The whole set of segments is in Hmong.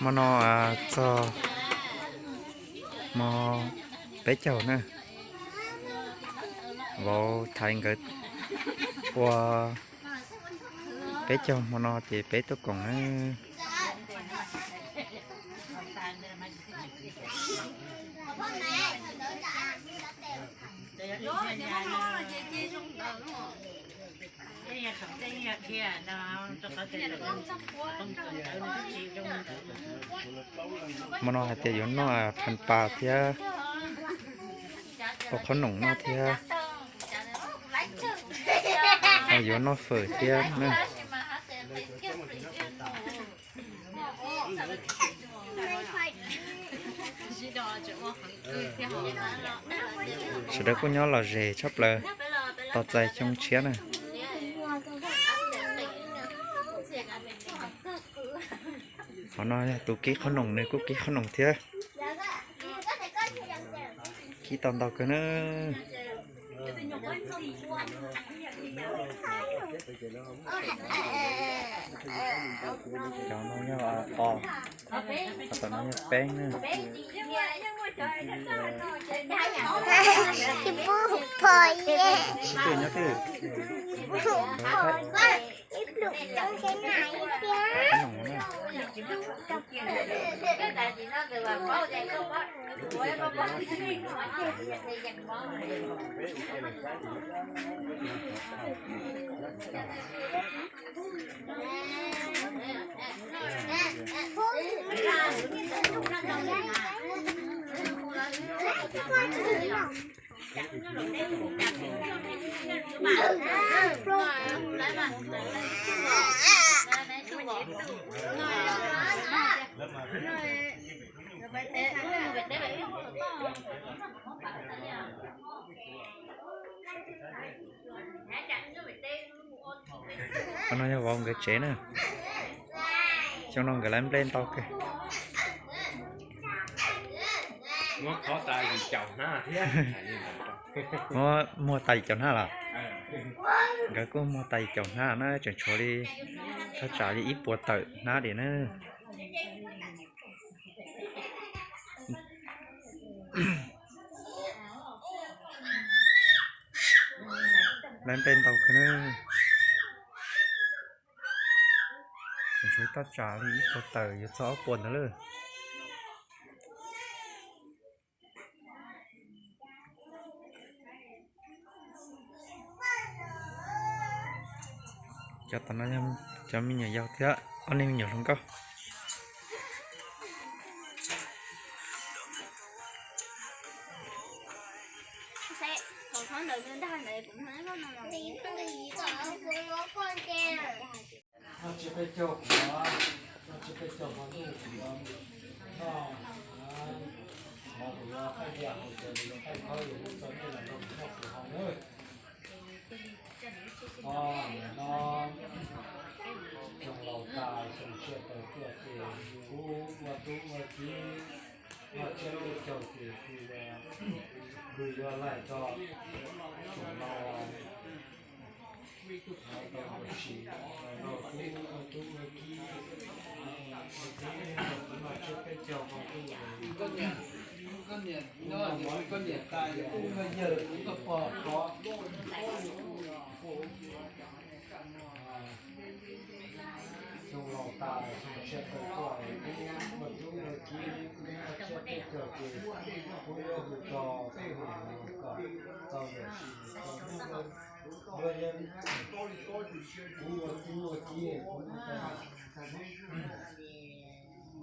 Hmo no txog hmo peb caug na, vauv Thaiv nkawd ua peb caug hmo no ces peb tuaj koom na. Hmo no hais tias yuav noj phas pas thiab, ua qhob noom noj thiab, yuav noj fawm thiab na. Sawv daws kuj nyob lom zem tshaj plaws, tos txais xyoo tshiab na. Qhov no yog tus kib qhob noom, nws kuj kib qhob noom thiab. Kib tau ntau kawg na. Cov no yog qos, tom no yog peeb na. Ib pluj tau ntshe na ib tiag. Qhov no yog vauv nkawd tsev na. Xyoo no nkawd lawv nplej ntau kawg. Muab muag tas yim caum hnab los? Nkawd kuj muag tas yim caum hnab na, tseem tshuav li thaj tsam li ib puas tawm hnab diam na. Lawv nplej ntau kawg na. Tseem tshuav thaj tsam li ib puas tawm yuav txog ob puas ntawd lawm. Cov tom no yog cov me nyuam yaus thiab ob niag me nyuam hluas nkauj. Noj tsiab peb caug qhov, noj tsiab peb caug qhov ntuj kuv yuav noj, kuv yuav qaij diaj haus ces kuv yuav qaij khaub yuav hu txog nej los nrog kuv noj kuv haus nawb. Os, nim no xyoo laus tas xyoo tshiab tawm tuaj ces kuv ua tub ua kiv noj tsiab peb caug ces kuv yuav, kuv yuav laij tso xyoo laus. Xyoo laus tas xyoo tshiab tawm tuaj, kuv ua tub ua kiv, kuv noj tsiab peb caug ces kuv yuav hu txog peb niam los kom tau yawm txiv kom nyob, kuv ua tub ua kiv kuv muab tau,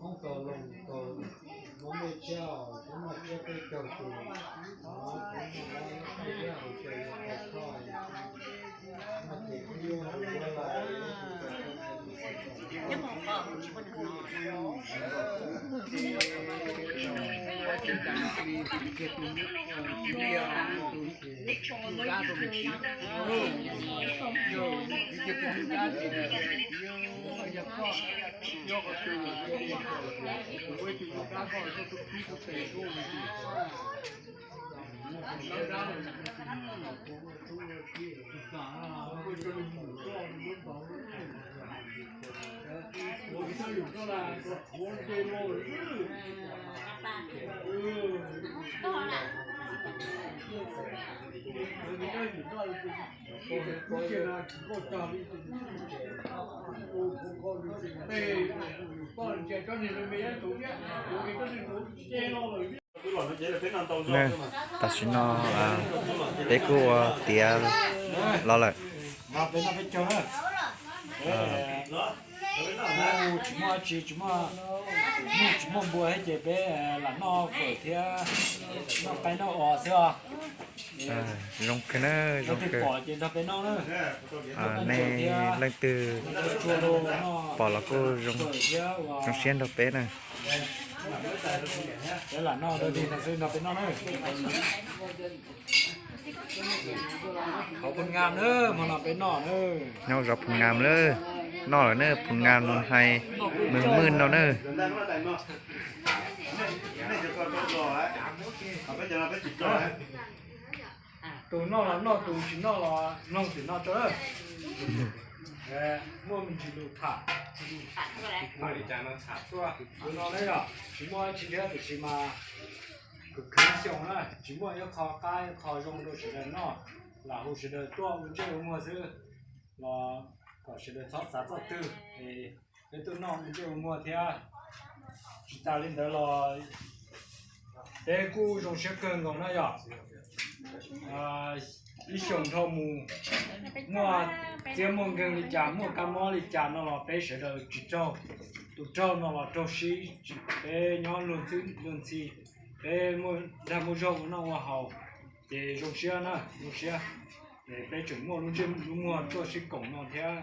muab tau loo tau, muab mej tsiab, kuv noj tsiab peb caug ces, kuv noj tsiab hauv ces yuav tau koj, noj ces kuv yuav hu ua lais. Tam sim no peb kuj ua tiav los lawm. Tsis muaj dab tsi, tsis muaj nyuj tsis muaj npua thiab ces peb lam noj fawm thiab noj qaib noj os xwb os. Zoo kawg na, zoo kawg. Nej leej twg pom los kuj zoo siab nrog peb na. Nyob zov phoo ngam lawm, noj lawm na, phoo ngam no hais mws mwj no na. Tus noj los noj, tus tsis noj los mloog tim no tso. Muaj me ntsis lus tham. Tus no na yog tsis muaj dab tsi thiab tiam sis mas kwv khwv xyoo na tsis muaj ib qho qab ib qho zoo rau sawv daws noj, lam hu sawv daws tuaj ua ntsej ua muag xwb los kom sawv daws txhob xav txoj twg es peb tuaj noj ua ntsej ua muag thiab. Tsis tas li ntawd los peb kuj zoo siab kawg nkaus na yog ib xyoos dhau mus muaj txiab muaj nkeeg li cas muaj kab mob li cas no los peb sawv daws tsis raug, tus raug no los raug sib, peb nyob luag ntxhi, peb muaj dag muaj zog ua noj ua haus ces zoo siab na, zoo siab. Peb tseem muaj lub ntsej lub muag tuaj sib koom no thiab,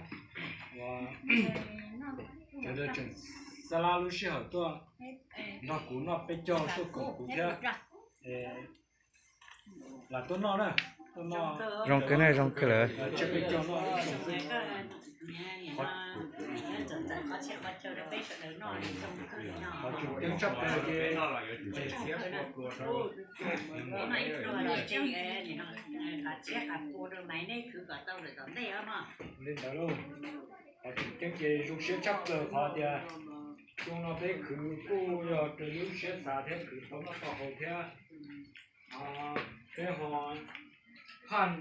sawv daws tseem xa lab lub sij hawm tuaj nrog kuv noj peb caug tuaj koom kuv thiab. Lam tuaj noj na, zoo kawg na, zoo kawg lawm. Li ntawd lauj, qhov tseem ceeb ces zoo siab tshaj plaws qhov tias xyoo no peb khwv kuj yog raws li lub siab xav thiab khwv tau noj tau haus thiab. Peb ho phaj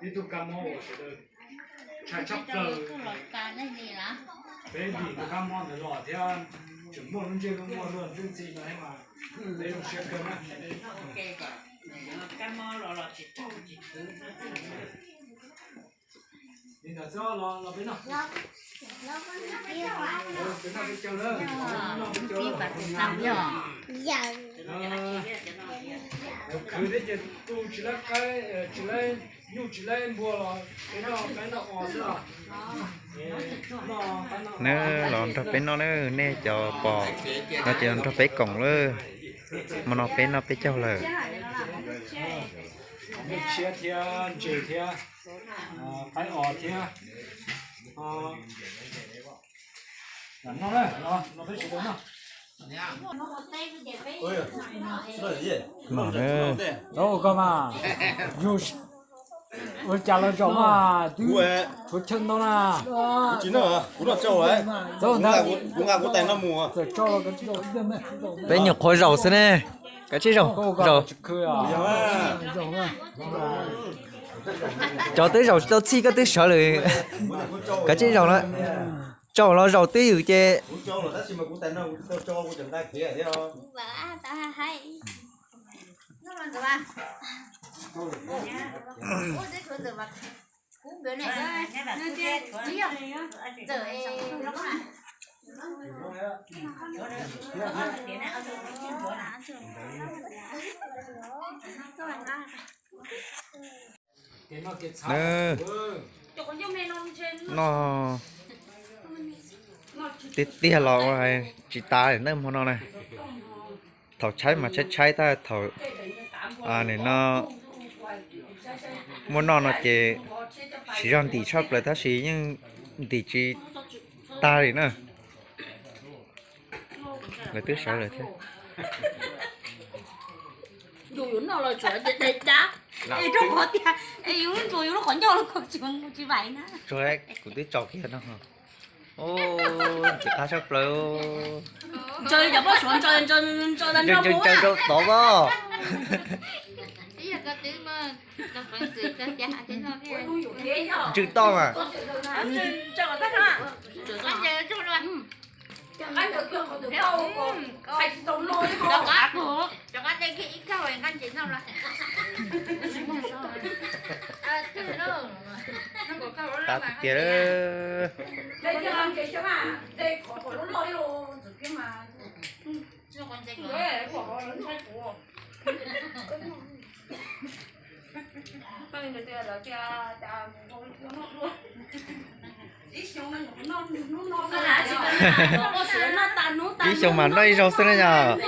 ib tug kab mob uas sawv daws ntshai tshaj plaws, peb dim tus kab mob ntawd los thiab tseem muaj lub ntsej lub muag luag ntxhi ntxhi no thiab mas peb zoo siab kawg na. Li ntawd xwb los peb noj, peb noj peb caug na, noj peb caug. Khwv thiab ces tu tsis laib qaib, tsis laib nyuj tsis laib npua los peb noj qaib noj os xwb os. Neb los nrog peb noj na, nej cov pom no ces los nrog peb koom lawm. Hmo no peb noj peb caug lawm. Tshiab thiab ntses thiab qaib os thiab. Noj na, no peb sawv daws noj. Koj mas, yus ua cas los zaum mas twb tshuav chaw ntau na. Txawm nqa kuv tais no mus. Peb nyuam qhuav zaum xwb ne. Kav tsij zaum, zaum. Cov twb zaum tsis tau txhij koj twb sawv lawm. Kav tsij zaum na. Tsaus los zaum twb ywm ces. Noj, tiag tiag los ua tsis tas li na hmo no na. Thaum tshaib mas tshaib tshaib tag, thaum nim no muaj noj no ces siv zog ntim tshaj plaws tab sis yeej ntim tsis tag li na. Lawv twb sawv lawm thiab. Yus yuav noj los tsuav daim dav, es rau qhov tias es yus lub ntuas yus lub qhov ncauj los kom tsis mus tsis vais na. Tsuav kuv twb tsaus kiag no. Ntxim qab tshaj plaws. Ntsaws cov poj suav ntsaws ntsaws ntsaws ntsaws rau tod os. Ntswj toj mas. Qab tiag tiag. Ib xyoos mas noj ib zaug xwb na yog.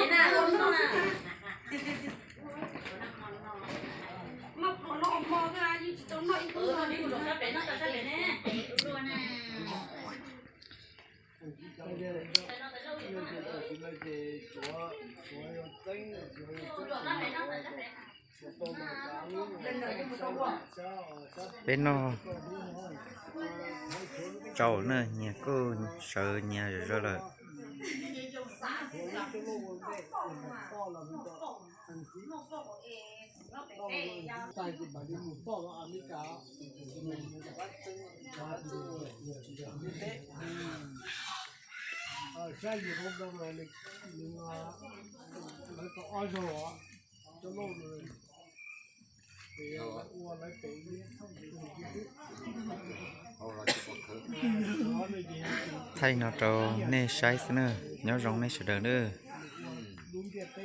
Peb noj tsau na, nyias kuj sawv nyias zom zaws lawm. Thaij no rau nej saib xwb na, nyob zoo nej sawv daws na.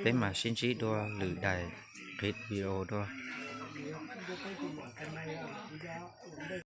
Peb mam sib ntsib dua lwm daim clip video dua.